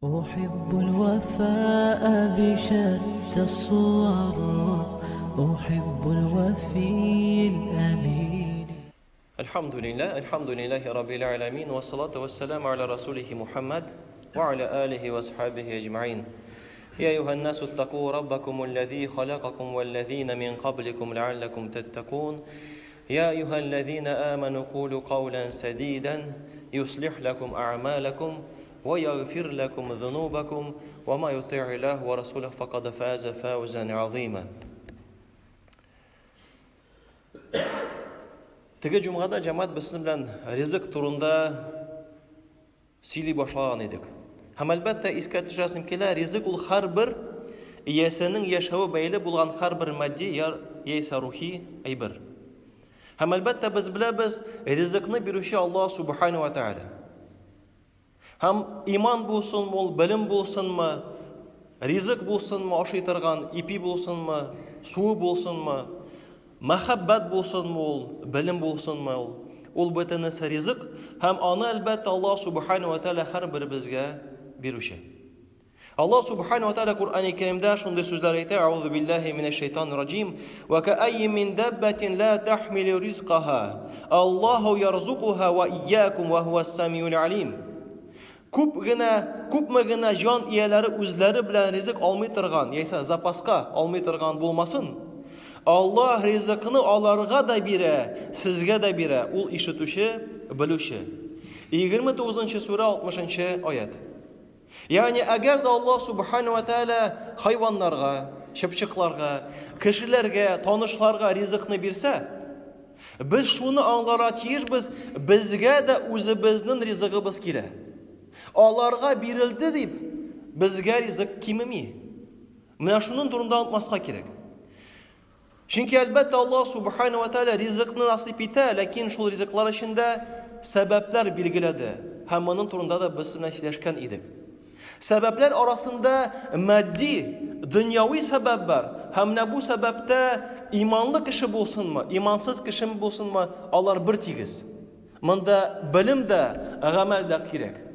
أحب الوفاء بشتى الصور أحب الوفي الأمين. الحمد لله، الحمد لله رب العالمين، والصلاة والسلام على رسوله محمد وعلى آله وأصحابه أجمعين. يا أيها الناس اتقوا ربكم الذي خلقكم والذين من قبلكم لعلكم تتقون. يا أيها الذين آمنوا قولوا قولا سديدا يصلح لكم أعمالكم ويغفر لكم ذنوبكم وما يطيع الله ورسوله فقد فاز فوزا عظيما. Теге җомгада җәмәгать без сезнең белән ризык турында сөйли башлаган идек. Һәм әлбәттә искә төшерәсем килә, ризык ул һәрбер иясенең яшәве бәйле булган һәрбер матди яисә рухи әйбер. Һәм әлбәттә без беләбез, ризыкны бирүче Аллаһ субхану ва тааля. Һәм иман булсынмы ул, белем булсынмы, ризык булсынмы, ашый торган ипи булсынмы, суы булсынмы, мәхәббәт булсынмы ул, белем булсынмы ул, ул бөтенесе ризык һәм аны әлбәттә Аллаһ субхану ва тааля һәрберебезгә бирүче. Аллаһ субхану ва тааля Куръани Кәримдә шундый сүзләр әйтә: "Аузу биллаһи минәш шайтанир раҗим, ва кааййин мин даббатин ла тахмилу ризкаха, Аллаһу ярзукуха ва ияякум ва хуас самиул алим." Күп генә, күпме генә җан ияләре үзләре белән ризык алмый торган, яисә запаска алмый торган булмасын, Аллаһ ризыкны аларга да бирә, сезгә дә бирә. Ул ишетүче, белүче. 29 сүрә 60 аят. Ягъни, әгәр дә Аллаһ субхану ва тааля хайваннарга, чыпчыкларга, кешеләргә, танышларга ризыкны бирсә, без шуны аңларга тиешбез, безгә дә үзебезнең ризыгыбыз килә. Аларга бирелде дип, безгә ризык кимеми. Менә шуның турында онытмаска кирәк. Чөнки, әлбәттә, Аллаһ субхану ва тааля ризыкны насыйп итә, ләкин шул ризыклар эчендә сәбәпләр билгеләде. Һәм моның турында да без белән сөйләшкән идек. Сәбәпләр арасында матди, дөньяви сәбәп бар. Һәм менә бу сәбәптә иманлы кеше булсынмы, имансыз кеше булсынмы, алар бер тигез. Монда белем дә, гамәл дә кирәк.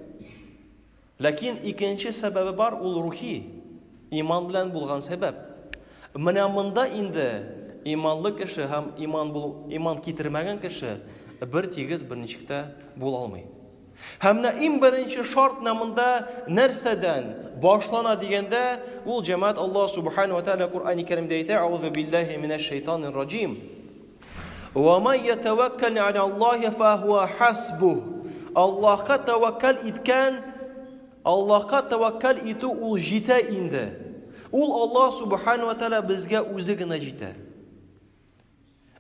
Ләкин икенче сәбәбе бар, ул рухи, иман белән булган сәбәп. Менә монда инде иманлы кеше һәм иман бул, иман китермәгән кеше бер тигез берничек тә була алмый. Һәм менә иң беренче шарт менә монда нәрсәдән башлана дигәндә, ул җәмәгать Аллаһ субхану ва тааля Коръәни Кәримдә әйтә: "Аузу биллаһи минәш шайтанир раҗим". Ва ман ятаваккал аля Аллаһи фахуа хасбух. Аллаһка тәвәккәл иткән, Аллаһка тәвәккәл итү ул җитә инде. Ул Аллаһ субхану ва тааля безгә үзе генә җитә.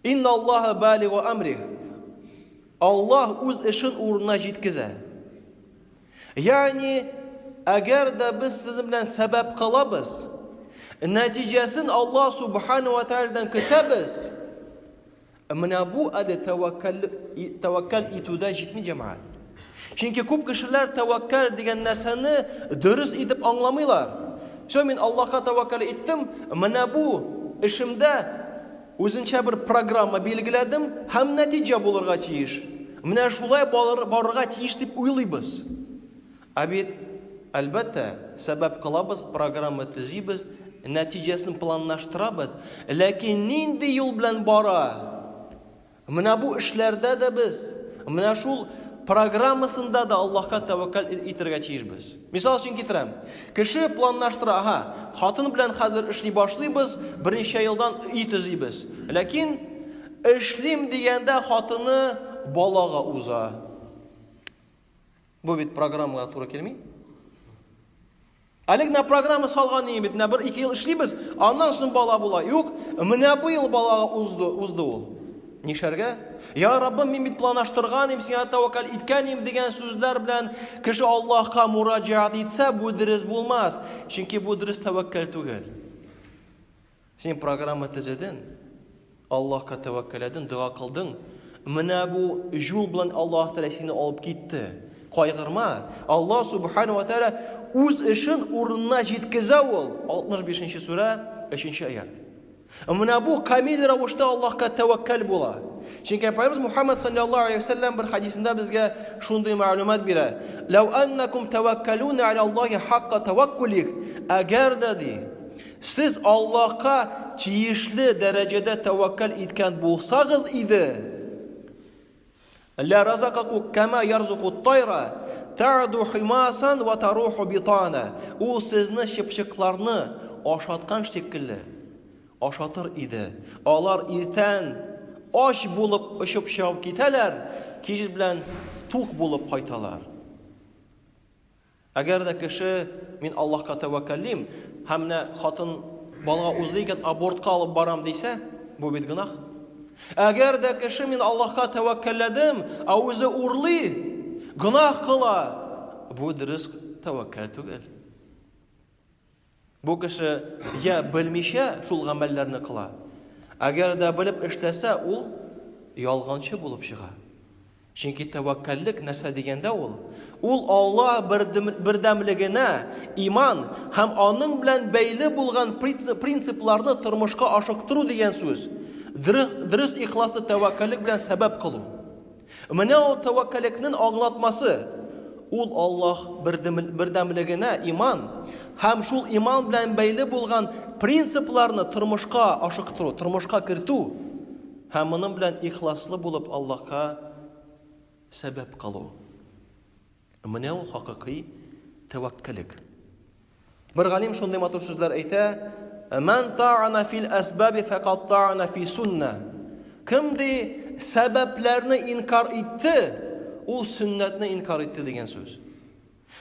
Инна Аллаһа балигу амрих. Аллаһ үз эшен урынына җиткезә. Ягъни, әгәр дә без сезнең белән сәбәп кылабыз, нәтиҗәсен Аллаһ субхану ва тааладан көтәбез. Менә бу әле тәвәккәл тәвәккәл итүдә җитми җәмәгать. Чөнки күп кешеләр тәвәккәл дигән нәрсәне дөрес итеп аңламыйлар. Все, мин Аллаһка тәвәккәл иттем, менә бу эшемдә Үзенчә бер программа билгеләдем һәм нәтиҗә булырга тиеш. Менә шулай барырга тиеш дип уйлыйбыз. Ә бит, әлбәттә, сәбәп кылабыз, программа төзибез, нәтиҗәсен планлаштырабыз. Ләкин нинди юл белән бара? Менә бу эшләрдә дә без, менә шул программасында да Аллаһка тәвәккәл итәргә тиешбез. Мисал өчен китерәм. Кеше планлаштыра, аһа, хатын белән хәзер эшли башлыйбыз, берничә елдан өй төзибез. Ләкин эшлим дигәндә хатыны балага уза. Бу бит программага туры килми. Әле генә программа салган идем бит, менә бер ике ел эшлибез, аннан соң бала була. Юк, менә быел балага узды, узды ул. Нишләргә? Я Раббым, мин бит планаштырган идем, сиңа тәвәккәл иткән идем дигән сүзләр белән кеше Аллаһка мураҗәгать итсә, бу дөрес булмас. Чөнки бу дөрес тәвәккәл түгел. Син программа төзедең, Аллаһка тәвәккәлләдең, дога кылдың. Менә бу юл белән Аллаһ Тәгалә сине алып китте. Кайгырма. Аллаһ Субхану ва Тәгалә үз эшен урынына җиткезә ул. 65 сүрә, 3 аят. Менә бу камил рәвештә Аллаһка тәвәккәл була. Чөнки Пәйгамбәребез Мухаммад саллаллаһу алейһи вәсәлләм бер хадисендә безгә шундый мәгълүмат бирә. Ләү аннакум таваккалуна аля Аллаһи хакка таваккулих. Әгәр дә ди, сез Аллаһка тиешле дәрәҗәдә тәвәккәл иткән булсагыз иде, Ла разакаку кама ярзуку тайра, та'ду химасан ва таруху битана. Ул сезне чыпчыкларны ашаткан шикелле ашатыр иде. Алар иртән ач булып очып чыгып китәләр, кич белән тук булып кайталар. Әгәр дә кеше, мин Аллаһка тәвәккәллим, һәм менә хатын балага узды икән, абортка алып барам дисә, бу бит гөнаһ. Әгәр дә кеше мин Аллаһка тәвәккәлләдем, ә үзе урлый, гөнаһ кыла, бу дөрес тәвәккәл түгел. Бу кеше я белмичә шул гамәлләрне кыла. Әгәр дә белеп эшләсә, ул ялганчы булып чыга. Чөнки тәвәккәллек нәрсә дигәндә ул? Ул Алла бердәмлегенә иман һәм аның белән бәйле булган принципларны тормышка ашыктыру дигән сүз. Дөрес ихласлы тәвәккәллек белән сәбәп кылу. Менә ул тәвәккәллекнең аңлатмасы. Ул Аллаһ бердәмлегенә иман һәм шул иман белән бәйле булган принципларны тормышка ашыктыру, тормышка кертү һәм моның белән ихласлы булып Аллаһка сәбәп кылу. Менә ул хакыйкый тәвәккәллек. Бер галим шундый матур сүзләр әйтә: "Ман та'ана фил асбаби фақат та'ана фи сунна". Кем ди сәбәпләрне инкар итте, ул сөннәтне инкар итте дигән сүз.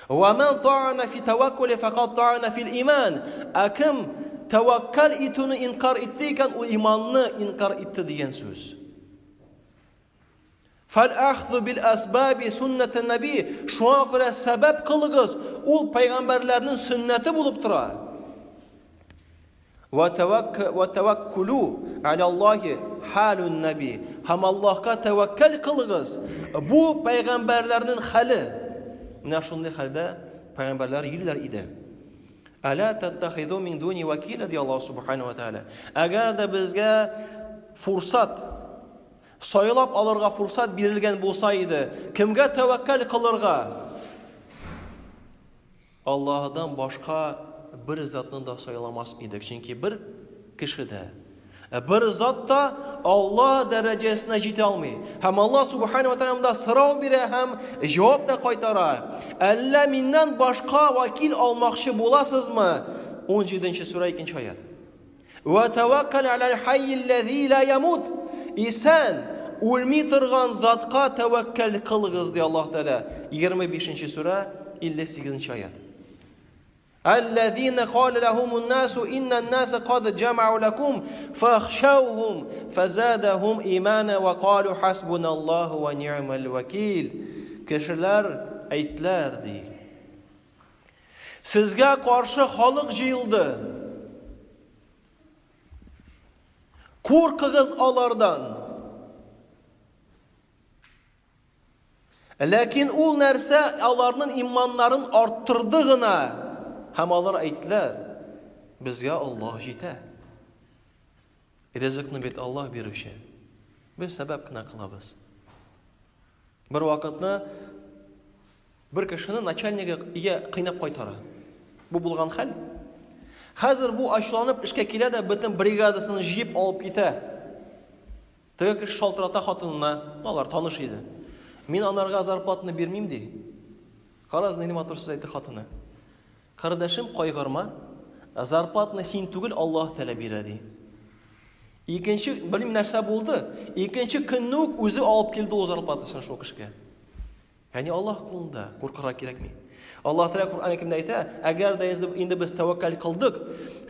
Ва ман та'ана фи таваккули фақат та'ана фил иман. Ә кем тәвәккәл итүне инкар итте икән, ул иманны инкар итте дигән сүз. Фәл-әхзу бил әсбаби суннәтен нәби. Шуңа күрә сәбәп кылыгыз, ул пәйгамбәрләрнең сөннәте булып тора. Ва таваккулу аля Аллахи халун нәби. Һәм Аллаһка тәвәккәл кылыгыз. Бу пәйгамбәрләрнең хәле. Менә шундый хәлдә пәйгамбәрләр йөриләр иде. Әлә таттахиду мин дуни вакиля ди Аллаһ субхану ва тааля. Әгәр дә безгә фурсат Сайлап алырга фурсат бирелгән булса иде, кемгә тәвәккәл кылырга? Аллаһыдан башка бер затны да сайламас идек, чөнки бер кеше дә, бер зат та Аллаһ дәрәҗәсенә җитә алмый. Һәм Аллаһ субхана ва тааля монда сорау бирә һәм җавап та кайтара. Әллә миннән башка вәкил алмакчы буласызмы? 17 сүрә 2 аят. Вә тәвәккәл аләл хаййилләзи ла ямут. Исән, үлми торган затка тәвәккәл кылыгыз, ди Аллаһ Тәгалә. 25 сүрә, 58 аят. Аллазина кала лахумун насу иннан наса кад джамау лакум фахшаухум фазадахум имана ва калу хасбуналлаху ва ни'мал вакил. Кешеләр әйтләр ди. Сезгә каршы халык җыелды. Куркыгыз алардан. Ләкин ул нәрсә аларның иманнарын арттырды гына. Һәм алар әйттеләр, безгә Аллаһ җитә. Ризыкны бит Аллаһ бирүче. Без сәбәп кенә кылабыз. Бер вакытны бер кешене начальнигы өйгә кыйнап кайтара. Бу булган хәл. Хәзер бу ачуланып эшкә килә дә бөтен бригадасын җыеп алып китә. Теге кеше шалтырата хатынына, алар таныш иде. Мин анарга зарплатаны бирмим ди. Караз нинди матур сүз әйтте хатыны. Кардәшем, кайгырма, зарплатаны син түгел, Аллаһ Тәгалә бирә ди. Икенче, белмим нәрсә булды. Икенче көнне үк үзе алып килде ул зарплатасын шул кешегә. Ягъни Аллаһ кулында, куркырга кирәкми. Аллаһ Тәгалә Коръән Кәримдә әйтә, әгәр дә инде без тәвәккәл кылдык,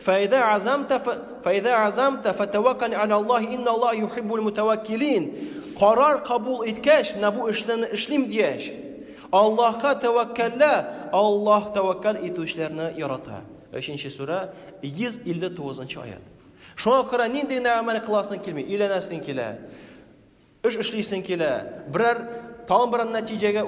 фәйзә азамта фәйзә азамта фатаваккал аля Аллаһ инна Аллаһ юхиббул мутаваккилин. Карар кабул иткәч, менә бу эшне эшлим дигәч, Аллаһка тәвәккәллә, Аллаһ тәвәккәл итүчеләрне ярата. 3 сүрә 159 аят. Шуңа күрә нинди генә гамәл кыласың килми, өйләнәсең килә, эш эшлисең килә, берәр тагын берәр нәтиҗәгә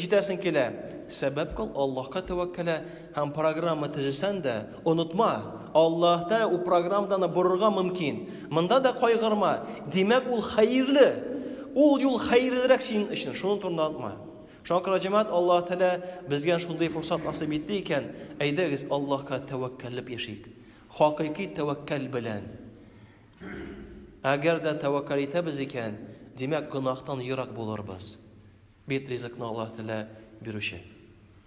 җитәсең килә. Сәбәп кыл, Аллаһка тәвәккәлә һәм программа төзесән дә, онытма, Аллаһ Тәгалә ул программаны борырга мөмкин. Монда да кайгырма, димәк, ул хәерле. Ул юл хәерлерәк синең өчен, шуның турында онытма. Шуңа күрә, җәмәгать, Аллаһ Тәгалә безгә шундый форсат насыйп итте икән, әйдәгез, Аллаһка тәвәккәлләп яшик. Хакыйкый тәвәккәл белән. Әгәр дә тәвәккәл итәбез икән, димәк, гөнаһтан ерак булырбыз. Бит ризыкны Аллаһ Тәгалә бирүче.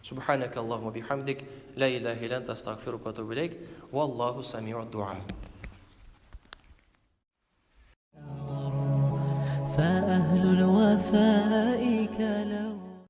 Субханaka Аллаһумма бихамдик, ла илаһа илля анта, астагфирука ва атубу илейк. Валлаху самиуд дуа. فأهل الوفاء.